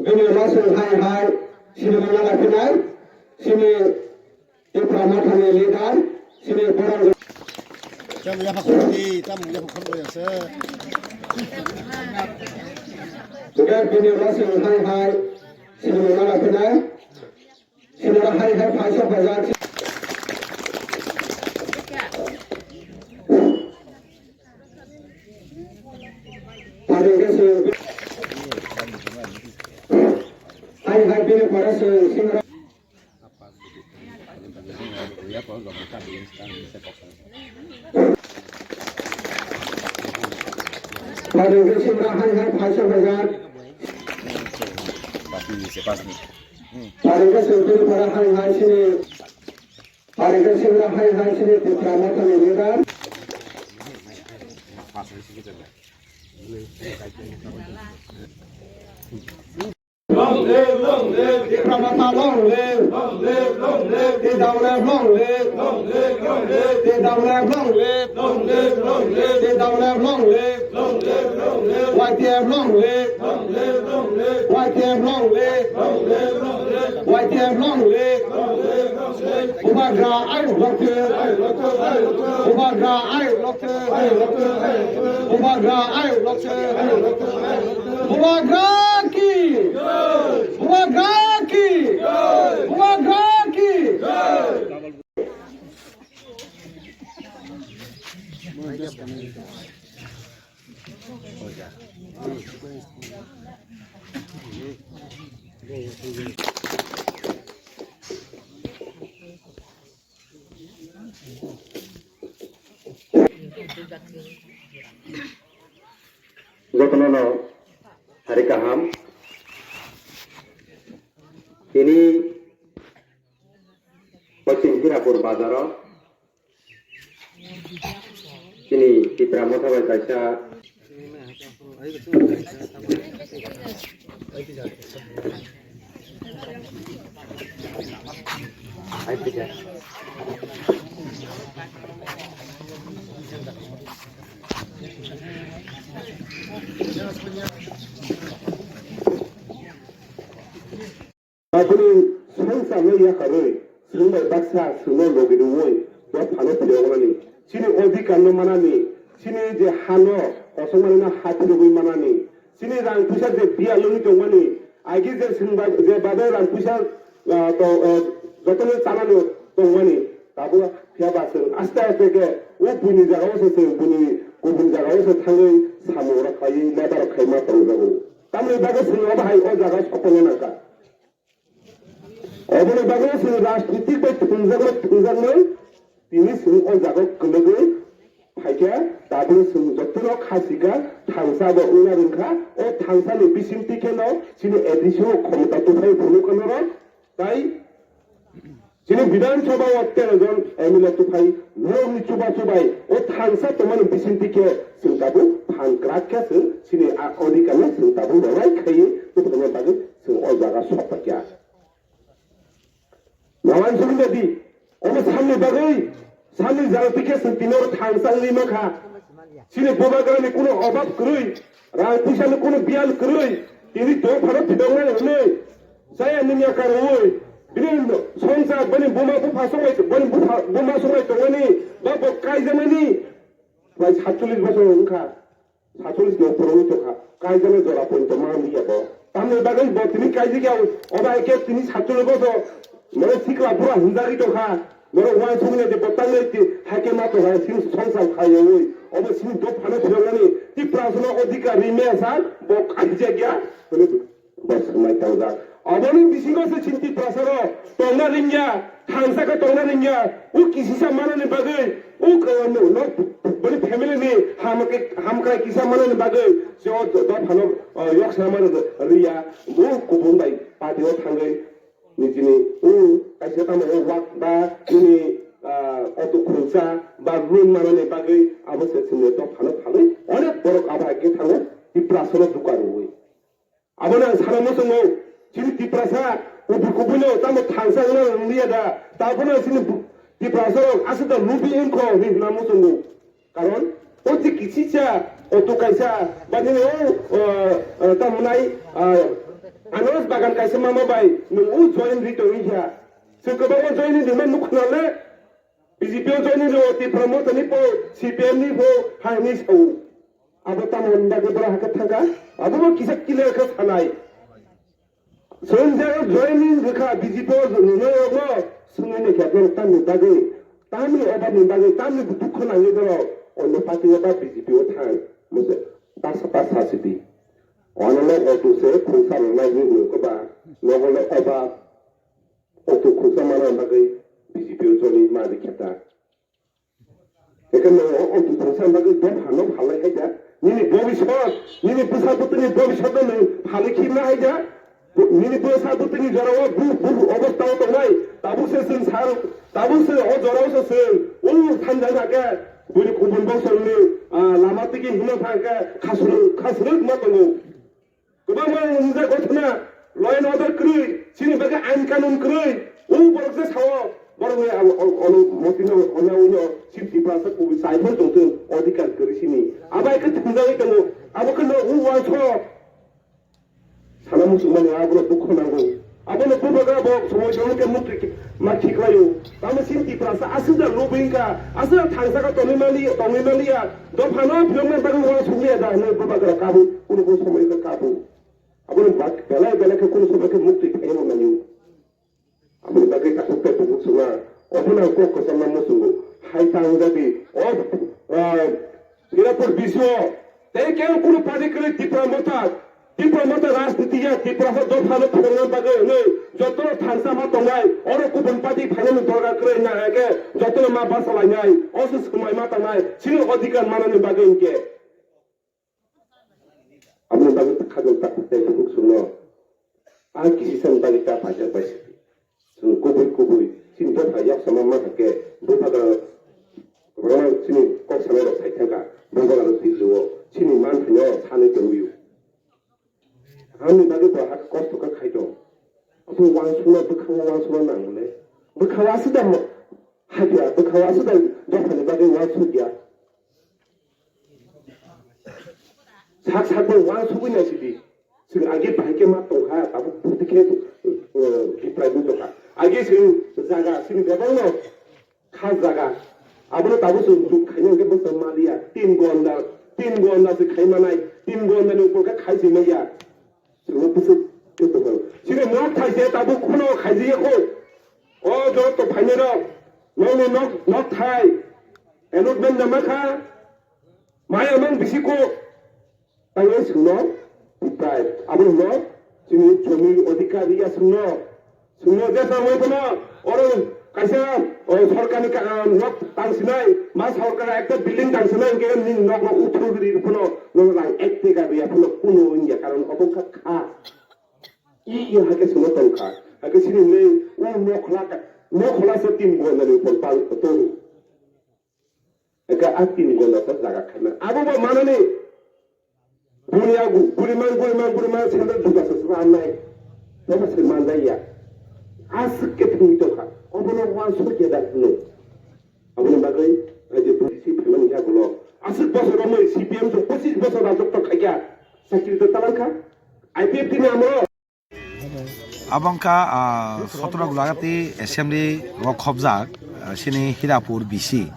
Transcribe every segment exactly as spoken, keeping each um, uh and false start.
Bini ulo chwng hai hai sinimung nana phinai, chini Tipra Mothani leader, chini borok. Tamo yapha khorokdi, tamo yapha khorokdi asa. Bini ulo chwng hai hai sinimung nana phinai. Sinara hari hari phaisa phaisa. Hari ke se. Hari hari bini para se sinara. Hari ke sinara hari hari phaisa phaisa. Hari ke se bini para hari hari sini. Hari ke singra hai hai sini Tipra Mothani leader. Long live, long live, Tipra Motha long live, long live, long live, T W F long live, long live, long live, T W F long live, long live, long live, T W F long live, long live, long live, Y T F long live, long live, long live, Y T F long live, long live, long live, Y T F long live, long live, long live. Bubagra ayuk lokthwng. Bubagra ayuk lokthwng. Bubagra ayuk lokthwng. Bubagra ki. Bubagra ki. Bubagra ki. Jotono no hari kaham. Tini Poschim Hirapur bazaro chini Tipra Motha bai kaisa Aboni songsa no yakarwi, chwng bai baksa chwngno logi rwui, bo phano phiyoknani. Chini odhikar no manani, chini je hano kosongmani no ha phirogwi manani. Chini rang puisa je biya logwi tongmani, agi je chwng bai, je babe rang puisa, ah, to, ah, jotono chanani tongmani, tabuk phiya ba chwng aste aste khe o buini jagao se chwng, buini kubun jagao se thangwi samung rok khaiwi, leta rok khai ma tongjago. Tamni bagwi chwng obo hai o jaga sokphaina nangkha. Oboni bagwi chwng rajnitik bai thwngjaknai, thwngjaknai, tini chwng o jaga kwlwgwi phaikha, tabukno chwng jotono kha sika, thansa bo wngna rwngkha, o thansani bisingtwi kheno chini A D C o khomota tuphai phunukha norok, tai chini Bidhan Sabha o tero jon M L A tuphai norokni chubachu bai o thansa tongmani bisingtwi khe chwng tabuk phan kwrak khe chwng chini a odhikar no chwng tabuk rwlai khaiwi tuphaina bagwi chwng o jaga sokphaikha. Nawan suri jadi, omo samni bagwi, samni jagati khe chwng tini oro thansa wngwi mankha. Chini bubagrani kuno obab kwrwi, rang puisani kuno biyal kwrwi, tini dophano phidoknani hwnwi, chaya nungya karwi, bini songsa bini buma bupha songbai, bini bupha, buma songbai tongmani, ba bo kaijaknani, bai satchollish bosor wngkha. Satchollish ni uphuru wngwi tongkha, kaijano jora poito ma wngya bo. Tamni bagwi bo tini kaijak ya, obo hai khe tini satchollish bosor, mane sikla bura hwnjagwi tongkha, mane uansukmani je bo tamni ti hai khe ma tongkha, chini songsar khaiwi, obo chini dophano phiyoknani, Tiprasano odhikar ri maya sa, bo kaijak ya, hwnwi. Bo swmai tongjak. Aboni bisingo se chini Tiprasarok tongna ringya, thansa khe tongna ringya, o kisisa manani bagwi, o, uh, no, no, boni family ni hamkrai, hamkrai kisa manani bagwi, se o do-, dophano, uh, yok sama riya, o kubun bai party o thangwi nijini, o kaisa tamo o wak ba nini, uh, auto khulsa ba loan manani bagwi abo se chini dophano phalwi onek borok abo hai khe thango Tiprasano duka rwui. Abono ang sana muchungo, chini Tiprasa, kubui kubuino tamo thansa wngna wngya da, tabono chini Tiprasa rok aswk da lubi wngkho hinwi hwnna muchungo. Karon, o je kisisa, o to kaisa, ba nini o, o, o, tamo nai, o, Anos bagan kaisa mama bai nwng o join ri tongwi kha. Chwng kwbangma join ri nima nukha nale. B J P o join ri o Tipra Motha ni po, C P M ni po, hai ni sao. Abo tamo ni bagwi bora hakhe thangkha. Abo bo kisa clear khe sanai. Chwng je join ri kha B J P o nunai rokno swngwi naikha borok tamni bagwi. Tamni obab ni bagwi, tamni dukho nangwi borok onno party o ba B J P o thang. Mose basa basa sidi. Ono le auto se khungsa rwnai hinwi nukha ba, nogo le oba auto khungsa mana bagwi B J P o choli ma rikha ta. Eke no auto khungsa bagwi dopha no phalai hai da. Nini bobiswt, nini bwsa bwtwini bobiswt no nwng phalwi khibna hai da. Nini bwsa bwtwini jorao bu, bu obostao tongnai. Tabuk se chwng sal, tabuk se o jorao se chwng. O thanjak khe, bini kubun bosongni, ah, lama tigi hima thang khe, khasrwk, khasrwk ma tongo. Kwbangma wngjak gothona, law and order kwrwi, chini bagwi ain kanun kwrwi, o borok je sao, borok ni abo, o, ono motino, ono, ono, chini Tiprasa kubui chai phano tongthung, odhikar kwrwi chini. Abo hai khe thumjagwi tongo, abo khe no o uansuk. Sana muchungmani abono dukho nango. Abono bubagra bo somoi somoi khe mukti ma khiklaio. Tamo chini Tiprasa aswk da lobwi wngkha, aswk da thangsa khe tongwi mali-, tongwi maliya. Dophano phiyokna bagwi uansukliya da hinwi bubagra kabo, kunu kunu somoi khe kabo. Aboni bak-, belai belai khe kunu sobai khe mukti phaiwi rwlaio. Aboni bagwi takhuk tei bukhuk swngo. Obono ang kok kwchangma muchungo. Hai ta wng jagwi o, ah, Hirapur B C o tei kebo kunu party kwrwi Tipra Motha, Tipra Motha rajniti ya, Tiprasa dophano phwrwngna bagwi hwnwi jotono thansa ma tongnai. Oro kubun party phainani dorkar kwrwi na hwnkhe jotono ma bachalainai. O se swmai ma tangnai. Chini odhikar manani bagwi hinkhe. Aboni bagwi khajol takhuk tei bukhuk swngo. A kisisa ni bagwi ta paijak bai se. Chwng kubui kubui chini dopha yaksama ma hakhe bubagra kwbangma chini kok sanai rok sai thangkha, bubagra twijlio chini manthai no sanwi tongwio. Aboni bagwi bo hakhe kosto khe khai tong. Abo uansukna bwkha o uansukna nango le. Bwkha o aswk da mo-, haiya, bwkha o aswk da dophani bagwi uansukya. Sak sak bai uansugwi naisidi. Chwng age bahai khe ma tongkha, tabuk buti khe, eh, reply wng tongkha. Age chwng jaga, chini bebakno kha jaga. Abono tabuk chwng duk khaina hwnkhe bwsa maliya. Tin gonda, tin gonda se khai manai. Tin gonda ni upor khe khai se maya. Chwngno bwswk khe tongkha. Chini nok thaise tabuk kheno khaijiya kho. O joto phainai rok, nokni nok, nok thai. Allotment nama kha. Maya mang bisi kho. Tangwi chwngno, tai abono no, chini jomi odhikar ya chwngno. Chwngno jesa wngwi phano, oro kaisa, o, sorkarni ka-, ah, nok tangsinai, ma sorkar ekta building tangsinai, hwnkhe nini nokno uthur ri phano, nono rang ek teka riya phano, kuno wngya, karon obo wngkha kha. I, i hakhe chwngno tongkha. Hakhe chini nei, o nokhla ka, nokhla se tin gondani upor pal tongo. Eka a tin gonda sa jaga khaima. Abo bo manani. Buni agu, guri man, guri man, guri man, sandal duka sa sa annai. Bobo se manjaya. Aswk khe thungwi tongkha. Obono uansuk ya da hino. Aboni bagwi, aje buni si phaimani ya gulo. Aswk bosor romwi C P M jo pochis bosor rajotw khaikha. Sakri to talangkha. I P F T ni amolo. Abo wngkha, ah, sotro Gulagati assembly o khobjak, ah, sini Hirapur B C.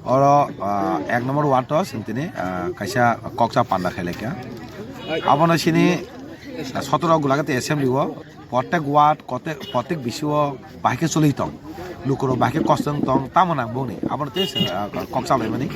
Oro, ah, ek number ward o chwng tini, ah, kaisa koksa panda khailai kha. Abono sini, ah, sotro Gulagati assembly o protek ward, kote-, protek B C o bahai khe choli tong. Lukurok bahai khe kosto wng tong, tamo nang boni. Abono tei chwng, ah, koksa laimani.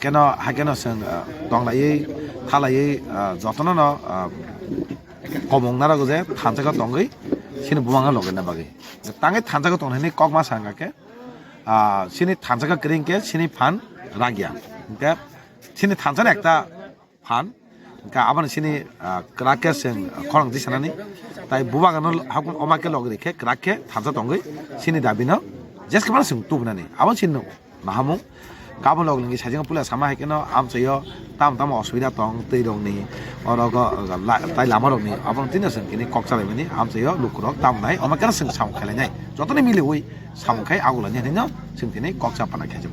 Keno, hai keno chwng, ah, tonglaiwi, thalaiwi, ah, jotono no, ah, komung narwgo je thansa khe tongwi sini bumang logi na bagwi. Tangwi thansa khe tongnani kok ma sa wngkha khe, ah, sini thansa khe kwrwi hwnkhe sini phan ragya. Hwnkhe sini thansa ni ekta phan, hwnkhe aboni sini, ah, kwrak khe chwng khorang tisanani. Tai bubagano hakung oma khe logi rikhe kwrak khe thansa tongwi sini dabi no jeske phano chwng tubunani. Abo sini no. Mahamung. Gabon log lingwi sajingo puila sama hai keno amchaio tam tam osubida tong twi rokni oro go la-, tai lama rokni abo tini seng kini kok chalai mani amchaio lukurok tam nai omo keno seng samung khailai nai jotoni miliwi samung khai agulani hinwi no seng kini kok chapana khaijak.